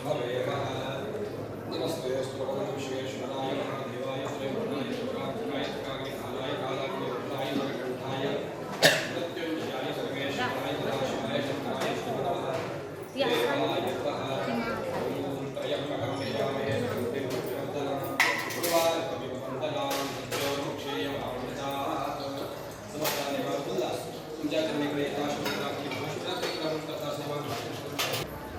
नमस्ते विश्वेश्वराय महादेवाय त्रिगुणाय त्रिपुरान्तकाय त्रिकाग्निकालाय कालाग्निरुद्राय नरकण्ठाय मृत्युञ्जयाय सर्वेश्वराय सदाशिवाय शङ्कराय शिवनमः देवाय नमः। ॐ त्र्यम्बकं यजामहे सुगन्धिं पुष्टिवर्धनम् उर्वारुकमिव वन्दनां मृत्योर्मुक्षीयमामृतात्। समस्ता उल्हास तुमच्या चरणी महाशिवरात्री महाशिवरात्री कथा सेवा.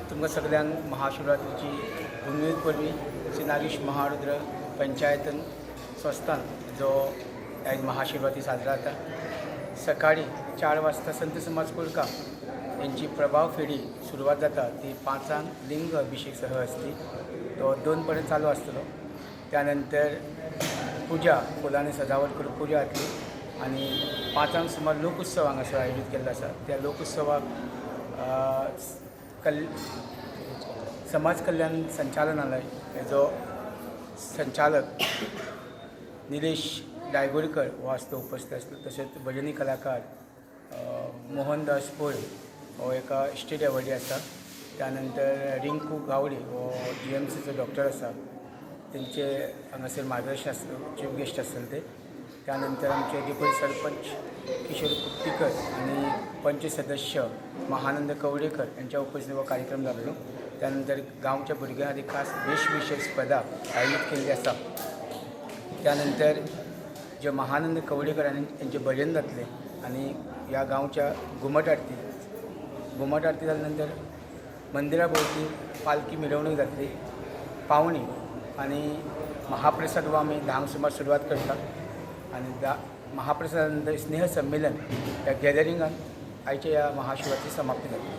तुमकां सगल्यांक महाशिवरात्रीची उमेद परबीं. श्री नागेश महारुद्र पंचायतन संस्थान जो आयज महाशिवरात्री साजरा जाता. सकाळी 4 वाजता संत समाज कुलका यांची प्रभाव फेरी सुरवात जाता. ती 5ांक लिंग अभिषेक सह आसली. तो 2 पर्यंत चालू आसतलो. त्यानंतर पुजा, फुलांनी सजावट करून पुजा जातली आनी 5ांक सुमार लोकोत्सव हांगासर आयोजीत केल्लो आसा. त्या लोकोत्सवाक कल समाज कल्याण संचालनालय हेजो संचालक निलेश डायगोरकर हो आसतो, उपस्थित आसलो. तशेंच भजनी कलाकार मोहनदास पोळ हो एका स्टेट एवॉर्डी आसा. त्यानंतर रिंकू गावडे हो जीएमसीचो डॉक्टर आसा, तेंचे हांगासर मार्गदर्शन आसलो, चीफ गेस्ट आसतले ते. त्यानंतर आमचे दिपळी सरपंच किशोर कुट्टीकर आनी पंच सदस्य महानंद कवडेकर यांच्या उपस्थितीत हो कार्यक्रम जाल्लो. त्यानंतर गांवच्या भुरग्यां खातीर खास वेशभूषे स्पर्धा आयोजीत केल्ली आसा. त्यानंतर जे महानंद कवडेकर आनी यांचें भजन जातलें आनी ह्या गांवच्या घुमट आरती. घुमट आरती जाल्या नंतर मंदिरा भोंवती पालखी मिरवणूक जातली, पावणी आनी महाप्रसाद हो आमी 10ांक सुमार सुरवात करता आनी महाप्रसादा नंतर स्नेह संमेलन. ह्या गॅदरिंगान आयच्या ह्या महाशिवरात्री समाप्ती जातली.